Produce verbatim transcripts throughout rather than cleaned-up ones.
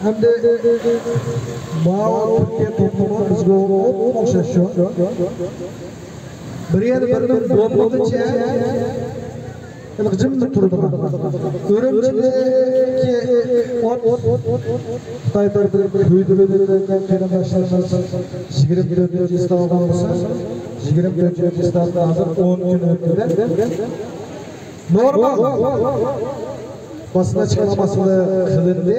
ئەمدى ماۋۇ تۈركىيە توپلىمى بىزگە ئوخشاش شۇ. بىر يەردە بىرىنىڭ بومبىغىچە ھېلىقى جىممىدە تۇرىدىغان. ئۈرۈمچىدىكى ئوت خىتاي تەرىپىدىن كۆيدۈرۈلگەن قېرىنداشلىرىمىز يىگىرمە تۆتىنچى ئىستانغا بولسا، يىگىرمە تۆتىنچى ئىستاندا ھازىر ئون كۈن ئۆتتى. نورمال. باسما چىقماسلىق قىلىندى.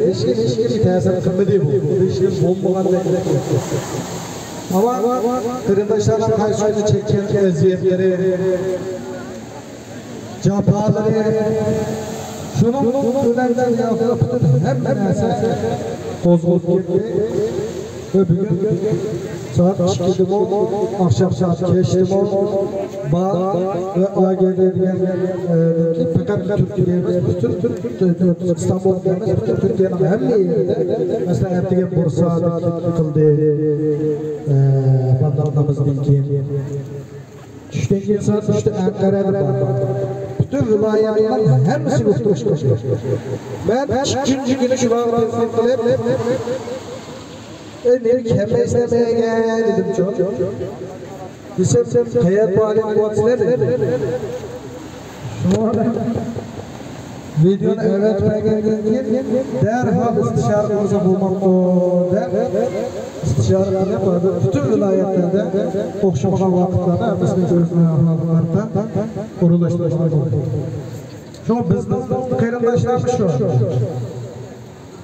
ھېچكىم، ھېچكىم تەسىر قىلمىدى بۇ. بۇ ھېچكىم بولمىغاندەك. ئەمما قېرىنداشلارنىڭ قايسى كۈنى چەككەن ئەزىيەتلىرى، جاپالىرى، شۇنىڭ بىلەن پۈتۈن ھەممە نەرسە قوزغىلىپ كەتتى. ۋە بۈگۈن سائەت ئىككىدىمۇ، ئاخشام سائەت كەچتىمۇ بار ۋە ئالاگەردە دېگەن، ئە، پەقەت تۈركىيە ئەمەس، پۈتۈن تۈرك، ئىستانبۇلدا ئەمەس، پۈتۈن تۈركىيەنىڭ ھەممە يېرىدە، مەسىلەن، ئەتىگەن بۇرسادا قىلدى، ئە، بامدات نامىزىدىن كېيىن. چۈشتىن كېيىن سائەت ئۈچتە ئەنقەرەدە بار. پۈتۈن ۋىلايەتنىڭ ھەممىسىگە ئۇقتۇرۇش قىلدى. مەن ئىككىنچى كۈنى شۇلارغا تېلېفون قىلىپ، ئەي، نېمە كەلمەيسىلەر مەيگە دېدىمچۇ. دېسەم، قەيەردە پائالىيەت قىلىۋاتىسىلەر دېدى. شۇڭا ۋىدېئونى ئەۋەتىپ بەرگەندىن كېيىن دەرھال ئىستىشارە قىلمىسا بولمامدۇ دەپ، ئىستىشارە قىلىپ، ھازىر پۈتۈن ۋىلايەتلەردە ئوخشىمىغان ۋاقىتلاردا ھەممىسىنى ئۆزىنىڭ ئەھۋالىغا قارىتا ئورۇنلاشتۇرۇشقا بولىدۇ. شۇڭا بىزنىڭ قېرىنداشلارمۇ شۇ.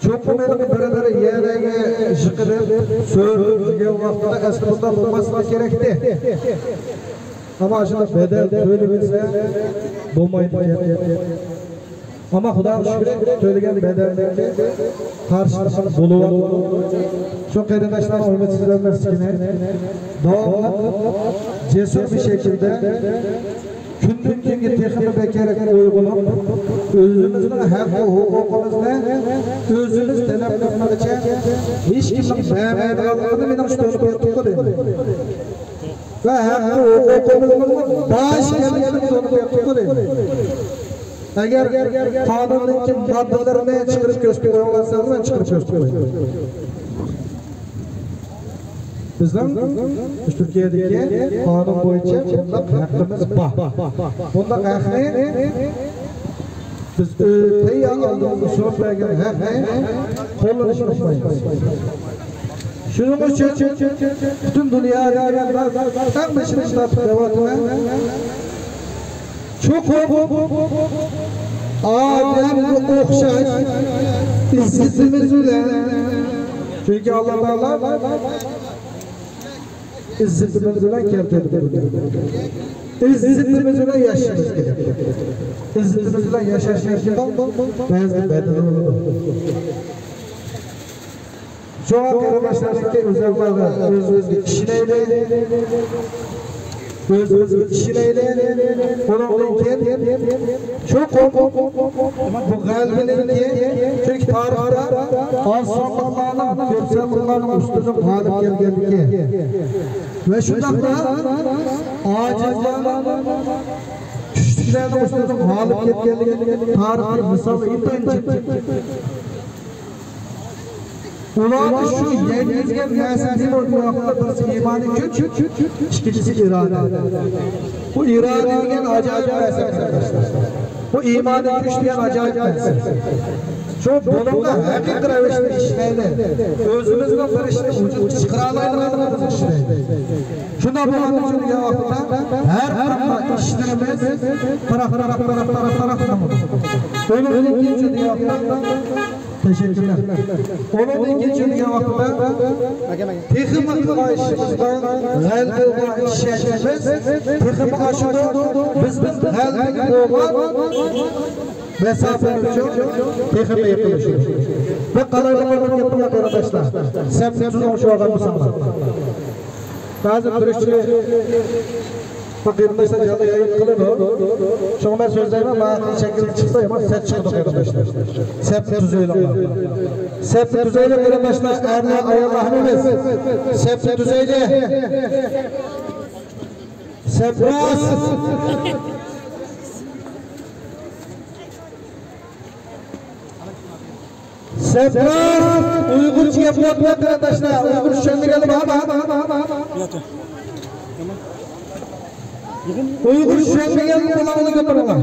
چوقۇم ھېلىقى بىرلىرى يەرلەرگە يىقىلىپ، سۆرىلىپ يۈرگەن ۋاقتىدا ئەسلى بۇنداق بولماسلىقى كېرەكتى. ئەمما شۇنداق بەدەل تۆلىمىسە بولمايدىكەن. ئەمما خۇداغا شۈكرى، تۆلىگەن بەدەلنىڭكى قارشىلىقى بولۇۋاتىدۇ. شۇ قېرىنداشلارنىڭ ئۈمىدسىزلەنمەسلىكىنى، داۋاملىق جەسۇر بىر شەكىلدە كۈندىن كۈنگە تېخىمۇ بەكرەك ئويغىنىپ، ئۆزىمىزنىڭ ھەق ۋە ھوقۇقىمىزنى ئۆزىمىز تەلەپ قىلغىنىچە ھېچكىمنىڭ بەرمەيدىغانلىقىنى مېنىڭ ئۈستۈنلۈك ئېيتىپ قويدى. ۋە ھەق ۋە ھوقۇقىمىزنىڭ بار ئىكەنلىكىنى ئېيتىپ قويدى. ئەگەر قانۇننىڭكى ماددىلىرىنى چىقىرىپ كۆرسىتىپ قويۇڭلارسىلەر، مەن چىقىرىپ كۆرسىتىپ قويىمەن. بىزنىڭ تۈركىيەدىكى قانۇن بويىچە بۇنداق ھەققىمىز بار. بۇنداق ھەقنى بىز، ئۆ-، تەييار ئالدىمىزدا سۇنۇپ بەرگەن ھەقنى قوللىنىشنى ئۇنتۇمايمىز. شۇنىڭ ئۈچۈن پۈتۈن دۇنيادا مەن ئەڭ بېشىدىن تارتىپ دەۋاتىمەن. چوقۇم ئادەمگە ئوخشاش ئىززىتىمىز بىلەن، چۈنكى ئاللا تائالا ئىززىتىمىز بىلەن كەلتۈردى بۇنى. ئىززىتىمىز بىلەن ياشىشىمىز كېرەك. ئىززىتىمىز بىلەن ياشاشنىڭكى بەزى بەدىلى بولىدۇ. شۇڭا قېرىنداشلارنىڭكى ئۆزەللىكى، ئۆزىمىزگە ئىشىنەيلى. ئۆزىمىزگە ئىشىنەيلى. ئۇنىڭدىن كېيىن چوقۇم بۇ غەلىبىنىڭكى، چۈنكى تارىختا ئاز سانلىقلارنىڭ كۆپ سانلىقلارنىڭ ئۈستىدىن غالىب كەلگەنلىكى ۋە شۇنداقلا ئاجىزلارنىڭ كۈچلۈكلەرنىڭ ئۈستىدىن غالىب كەلگەنلىكى تارىخىي مىسال ئىنتايىن جىق. ئۇلاردا شۇ يەتكۈزگەن نەرسە نېمە دېگەن ۋاقىتتا، بىرسى ئىمانىي كۈچ، ئىككىنچىسى ئىرادە. بۇ ئىرادە دېگەن ئاجايىپ نەرسە، قېرىنداشلار. بۇ ئىمانىي كۈچ دېگەن ئاجايىپ نەرسە. شۇ بۇنىڭغا ھەقىقىي رەۋىشتە ئىشلەيلى. ئۆزىمىزنىڭ بىر ئىشنى ۋۇجۇدقا چىقىرالايدىغانلىقىمىزنى ئىشلەيلى. شۇنداق بولغاندىن كېيىن دېگەن ۋاقىتتا ھەر قانداق ئىشلىرىمىز تاراق، تاراق، تاراق، تاراق، تاراق ماڭىدۇ. ئۇنىڭدىن كېيىن دېگەن ۋاقىتتا تەشەككۈرلەر. ئۇنىڭدىن كېيىن دېگەن ۋاقىتتا تېخىمۇ خاھىشىمىزغا غەلىبىگە بولغان ئىشەنچىمىز تېخىمۇ ئاشىدۇ. بىز، بىز غەلىبىگە بولغان مەساپىمىز تېخىمۇ يېقىنلىشىدۇ. بىر قالايمىقان بىر گەپ بار، قېرىنداشلار. سەپنى تۈزۈڭ شۇ ئادەم بولساڭلار. بەزى تۈركچە بۇ قېرىنداشلار جانلىق يايىن قىلىدۇ. شۇڭا مەن سۆزلەيمەن، مانا شەكىل چىقسا يامان سەت چىقىدۇ، قېرىنداشلار. سەپنى تۈزەيلى. سەپنى تۈزەيلى، قېرىنداشلار، ئەرلەر، ئاياللار ھەممىمىز. سەپنى تۈزەيلى. سەپ راست. سەپلەر ئۇيغۇرچە گەپ قىلىۋاتىدۇ قېرىنداشلار. ئۇيغۇر چۈشەنمىگەنلەر بارمۇ؟ ئۇيغۇر چۈشەنمىگەن قولىڭىزنى كۆتۈرۈڭلار.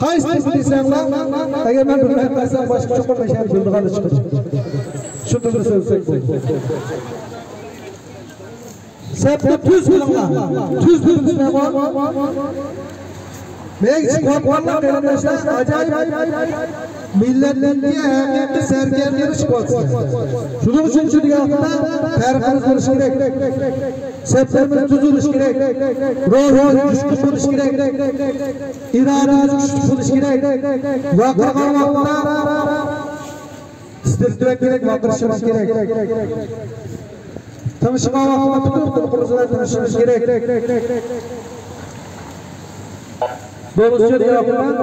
قايسى تىلنى دېسەڭلار، ئەگەر مەن بىلمەي قالسام، باشقا چوقۇم مەشەدە بىلىدىغانلار چىقىدۇ. شۇ تىلدا سۆزلىسەك بولىدۇ. سەپتە تۈز بولۇڭلار. تۈز بولۇڭلار. مەن چىقىۋاتقانلار قېرىنداشلار، ئاجايىپ مىللەتنىڭكى ھەقىقىي سەركەردىلىرى چىقىۋاتىدۇ. شۇنىڭ ئۈچۈن شۇ دېگەن ۋاقىتتا پەرقىمىز بولۇشى كېرەك. سەپلىرىمىز تۈز بولۇشى كېرەك. روھىمىز جۇشقۇن بولۇشى كېرەك. ئىرادىمىز كۈچلۈك بولۇشى كېرەك. ۋارقىرىغان ۋاقىتتا تىترەتمەك كېرەك، ۋارقىرىشىمىز كېرەك. تىڭشىغان ۋاقتىدا پۈتۈن قۇرۇلۇش بىلەن تىڭشىشىمىز كېرەك. دوستلار، ياقۇپمەن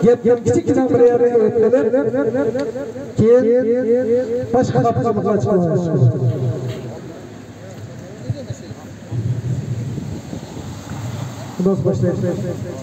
گەپنىڭ كىچىككىنە بىر يەرنى ئېلىپ قېلىپ، كېيىن باشقا خاپىغا مۇھتاج قىلىمىز. دوست باشلايمىز.